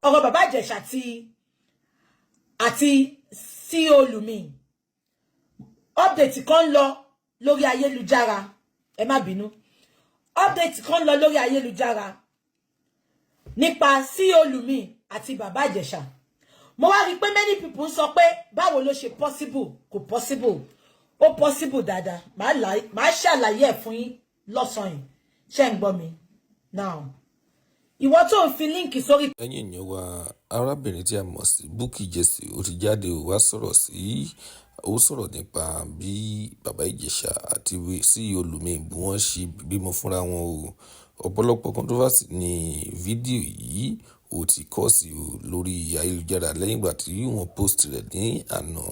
Ọ̀rọ̀ Bàbá Ìjẹ̀ṣà àti CEO Lumi, update kan lọ lórí ayélujára. Ẹ má bínú, update kan lọ lórí ayélujára nípa CEO Lumi àti Bàbá Ìjẹ̀ṣà. Mo wá rí pé many people sọ pé báwo ló ṣe possible? Kò possible, ó possible dáadáa. Màá ṣàlàyé ẹ̀ fún yín lọ́sàn-án yìí. Ṣé ń gbọ́ mi now? Ìwọ tó ń fi link sórí. Ẹ̀yin èèyàn wa, arábìnrin tí a mọ̀ sí Bukky Jesse, ó ti jáde, ó wá sọ̀rọ̀ sí, ó sọ̀rọ̀ nípa bí Bàbá Ìjẹ̀ṣà àti CEO Lumi bí wọ́n ṣe bímọ fúnra wọn o. Ọ̀pọ̀lọpọ̀ controversy ní fídíò yìí ó ti kọ́ sí o lórí ayélujára lẹ́yìn ìgbà tí wọ́n post rẹ̀ ní àná.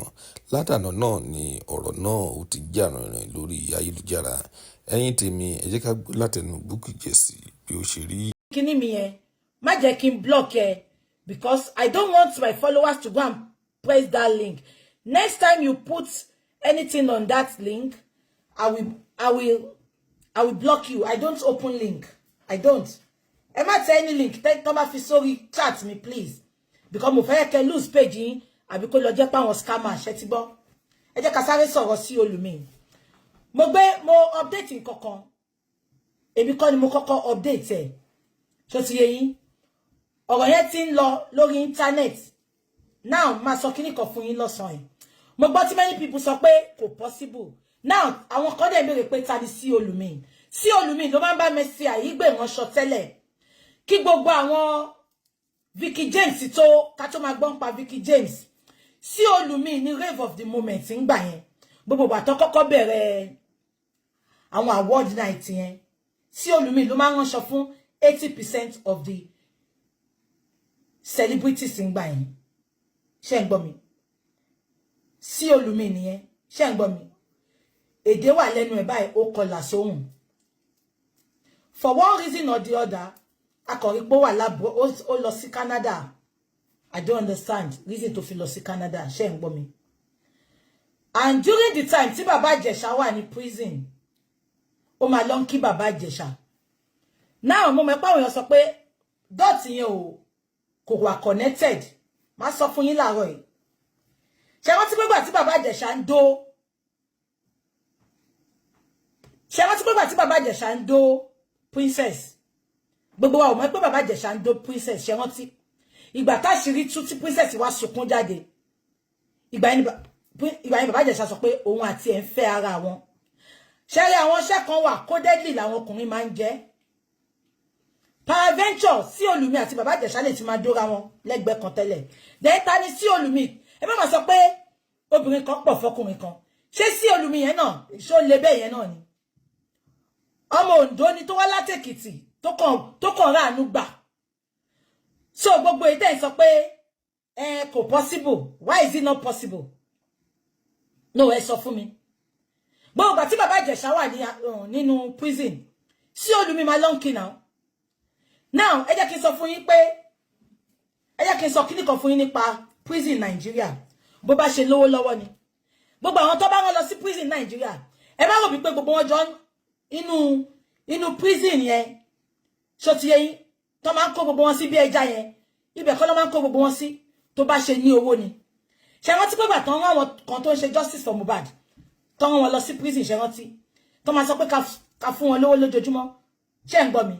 Látàná náà ni ọ̀rọ̀ náà ó ti jà rìnrìn lórí ayélujára. Ẹ̀yin tèmi, ẹ jẹ́ ká gbọ́ látẹnu Bukky Jesse bí ó ṣe rí. Kíní mi yẹn, má jẹ́ kí n block ẹ, because I don't want my followers to go and press that link. Next time you put anything on that link, I will block you. I don't open link. I don't. Ẹ má tẹ any link tó bá fi sórí chat mi, please, because mo fẹ́ kẹ́ lose page yín àbí kó lọ jẹ́ pé àwọn scammer. Ṣe ti gbọ́? Ẹ jẹ́ ká sáré sọ̀rọ̀ sí Olùmí. Mo gbé, mo update nǹkan kan. Èmi kọ́ ni mo kọ́kọ́ update ẹ̀. Ṣó ti yé yín? Ọ̀rọ̀ yẹn ti ń lọ lórí internet now. Máa sọ kíní kan fún yín lọ́sàn-án yìí. Mo gbọ́ tí many people sọ pé kò possible. Now, àwọn kan dẹ̀ béèrè pé ta ni sí Olùmí? Sí Olùmí ló máa ń bá Mercy Aigbe ránṣọ tẹ́lẹ̀, kí gbogbo àwọn Vicky James tó ká tó máa gbọ́n pa Vicky James. Sí Olùmí ní rave of the moment ń gbà yẹn. Gbogbo ìgbà tó kọ́kọ́ bẹ̀rẹ̀ àwọn award night yẹn, sí Olùmí ló máa ń ránṣọ fún 80% of the celebrities ń gbà yẹn. Ṣé ń gbọ́ mi? Sí Olùmí nìyẹn. Ṣé ń gbọ́ mi? Èdè wà lẹ́nu ẹ̀ báyìí, ó kọlà sóhùn. For one reason or the other, akọ̀rí pé ó wà lábọ̀, ó lọ sí Canada. I don't understand reason tó fi lọ sí Canada. Ṣé ń gbọ́ mi? And during the time tí Bàbá Ìjẹ̀ṣà wà ní prison, ó máa lọ ń kí Bàbá Ìjẹ̀ṣà. Now, mo mọ̀ pé àwọn èèyàn sọ pé dot yẹn ò kò wà connected. Má sọ fún yín láàárọ̀ yìí. Ṣé rántí pé gbà tí Bàbá Ìjẹ̀ṣà ń dó, ṣé rántí pé gbà tí Bàbá Ìjẹ̀ṣà ń dó Princess, gbogbo wa ò mọ̀ pé Bàbá Ìjẹ̀ṣà ń dó Princess? Ṣé rántí ìgbà táṣìírí tú tí Princess wá sunkún jáde? Ìgbà yẹn Bàbá Ìjẹ̀ṣà sọ pé òun àti ẹ̀ ń fẹ́ ara wọn. Ṣé rí, àwọn iṣẹ́ kan wà, codedly làwọn ọkùnrin máa ń jẹ́. Peradventure, sí Olùmí àti Bàbá Ìjẹ̀ṣà lè ti máa dóra wọn lẹ́gbẹ̀ẹ́ kan tẹ́lẹ̀. Then ta ni sí Olùmí? Ẹ má máa sọ pé obìnrin kan pọ̀ fọkùnrin kan. Ṣé sí Olùmí yẹn náà, ṣó lè bẹ́ẹ̀ yẹn náà ni? Ọmọ Oǹdó ni tó wá látèkìtì, tó kàn ráàánú gbà. So gbogbo èyí tẹ́ ń sọ pé ẹ kò possible, why is it not possible? No, ẹ sọ fún mi. Gbogbo ìgbà tí Bàbá Ìjẹ̀ṣà wà ní nínú prison, sí Olùmí máa lọ ń kí now. Now, ẹ jẹ́ kí n sọ fún yín pé, ẹ jẹ́ kí n sọ kíní kan fún yín nípa prison Nàìjíríà. Bó bá ṣe lówó lọ́wọ́ ni gbogbo àwọn tó bá wọn lọ sí prison Nàìjíríà. Ẹ má rò bí pé gbogbo wọn jọ inú prison yẹn. Ṣó ti yé yín? Tó máa ń kó gbogbo wọn sí bí ẹja yẹn, ibẹ̀ kọ́ ló máa ń kó gbogbo wọn sí. Tó bá ṣe ní owó ni. Ṣe rántí pé gbà tán rán àwọn kan tó ń ṣe justice for Mohbad, tó rán wọn lọ sí prison, ṣe rántí tó máa sọ pé ká fún wọn lówó lójoojúmọ́? Ṣé ń gbọ́ mi?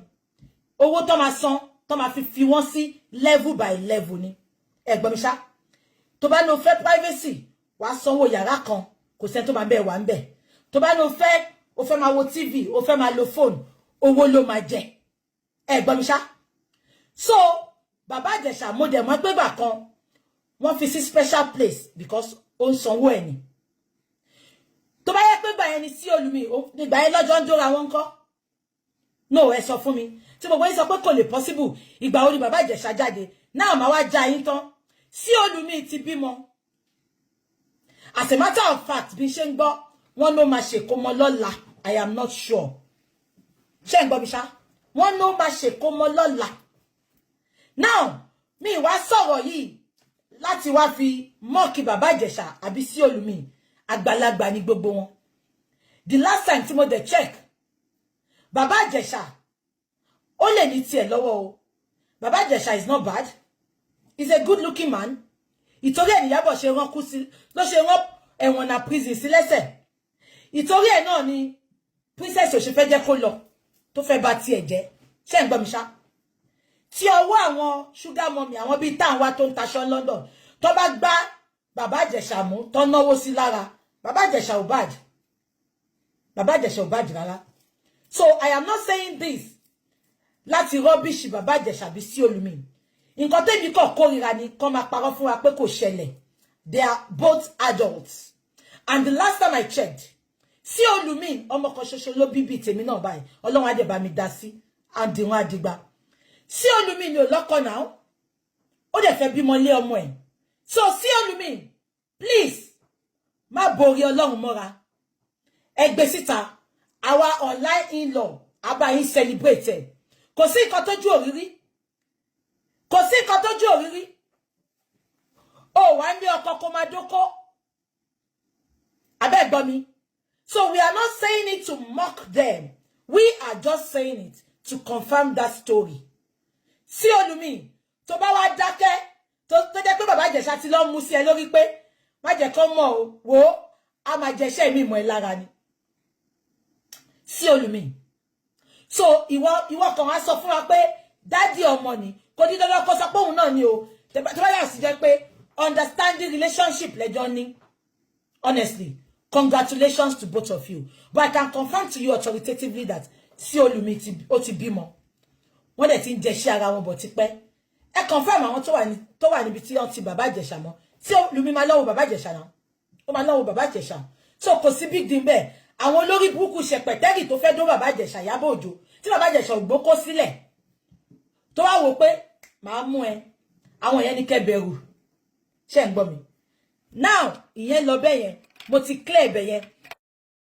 Owó tó máa san, tó máa fi wọ́n sí level by level ni. Ẹ gbọ́ mi ṣá? Tó bá ní o fẹ́ privacy, wàá sanwó yàrá kan, kò sẹ́ni tó máa bẹ́ẹ̀ wà ń bẹ̀. Tó bá ní o fẹ́ máa wo TV, o fẹ́ máa lo phone, owó ló máa jẹ. Ẹ gbọ́ mi ṣá? So Bàbá Ìjẹ̀ṣà, mo dẹ̀ mọ̀ pé gbà kan wọ́n fi sí special place because ó ń sanwó ẹ̀ ni. Tó bá yẹ pé gbà yẹn ni sí Olùmí nígbà yẹn lọ́jọ́ ń dóra wọn kọ́. No, ẹ sọ fún mi. Tí gbogbo yín sọ pé kò lè possible, ìgbà wo ni Bàbá Ìjẹ̀ṣà jáde náà? Máa wá já yín tán. Sí Olùmí ti bímọ. As a matter of fact, bí ṣe ń gbọ́, wọ́n ló máa ṣèkómọ lọ́la. I am not sure. Ṣé ń gbọ́ mi ṣá? Wọ́n ló máa ṣèkómọ lọ́la. Now, mi wá sọ̀rọ̀ yìí láti wá fi mock Bàbá Ìjẹ̀ṣà àbí sí Olùmí. Àgbàlagbà ní gbogbo wọn. The last time tí mo dẹ̀ check, Bàbá Ìjẹ̀ṣà, ó lè ní tiẹ̀ lọ́wọ́ o. Bàbá Ìjẹ̀ṣà is not bad. He's a good looking man. Ìtorí ẹ̀ níyàbọ̀ ṣe rán kú sí, ló ṣe rán ẹ̀wọ̀n na prison sí lẹ́sẹ̀. Ìtorí ẹ̀ náà ni Princess ò ṣe fẹ́ jẹ́ kó lọ, tó fẹ́ bà tiẹ̀ jẹ́. Ṣé ń gbọ́ mi ṣá? Tí ọwọ́ àwọn sugar mummy, àwọn bíi táwọn wá tó ń taṣọ London, tó bá gbá Bàbá Ìjẹ̀ṣà mú, tó náwó sí lára, Bàbá Ìjẹ̀ṣà ò bad. Bàbá Ìjẹ̀ṣà ò bad rárá. So I am not saying this láti rubbish Bàbá Ìjẹ̀ṣà bí sí Olùmí. Nǹkan tẹ́mi kọ̀ kórìíra ni kọ́ máa parọ́ fún wa pé kò ṣẹlẹ̀. They are both adults, and the last time I checked, sí Olùmí, ọmọ kan ṣoṣo ló bí bíi tèmi náà báyìí. Ọlọ́run á dẹ̀ bá mi dá sí, àdìrún àdìgbà. Sí Olùmí ni ò lọ́kọ náà, ó dẹ̀ fẹ́ bímọ lé ọmọ ẹ̀. So sí Olùmí, please, má borí Ọlọ́run mọ́ra. Ẹ gbé síta, àwa online in-law àbá yín celebrate ẹ̀. Kò sí nǹkan tójú òrírí, kò sí nǹkan tójú òrírí. Ó wà ní ọkọ kó máa dókó abẹ́ gbọ́ mi. So we are not saying it to mock them, we are just saying it to confirm that story. Sí Olùmí, tó bá wá dákẹ́, tó jẹ́ pé Bàbá Ìjẹ̀ṣà ti lọ mú sí ẹ lórí pé má jẹ́ kó mọ̀ o, wò ó, a máa jẹṣẹ́ mi mọ́ ẹ lára ni. Sí Olùmí, so ìwọ kan wá sọ fún wa pé daddy ọmọ ni. Kò ní dandan kó sọ pé òun náà ni o. Tó bá yà sí jẹ́ pé understanding relationship lẹ́jọ́ ní, honestly, congratulations to both of you. But I can confirm to you authoritatively that sí Olùmí ó ti bímọ, wọ́n dẹ̀ ti ń jẹṣẹ́ ara wọn bọ̀ tipẹ́. Ẹ confirm àwọn tó wà níbi tí wọ́n ti Bàbá Ìjẹ̀ṣà mọ́. Tí Olùmí máa lọ́wọ́ Bàbá Ìjẹ̀ṣà náà, ó máa lọ́wọ́ Bàbá Ìjẹ̀ṣà. So kò sí big deal bẹ́ẹ̀. Àwọn olórí burúkú ṣẹpẹtẹ́rì tó fẹ́ dó Bàbá Ìjẹ̀ṣà, Ìyábọ̀ Òjó, tí Bàbá Ìjẹ̀ṣà ò gbókó sílẹ̀, tó wá wò pé màá mú ẹ, àwọn yẹn ní kẹ́ bẹ̀rù. Ṣé ń gbọ́ mi now? Ìyẹn lọ bẹ́ẹ̀ yẹn, mo ti clear ibẹ̀ yẹn.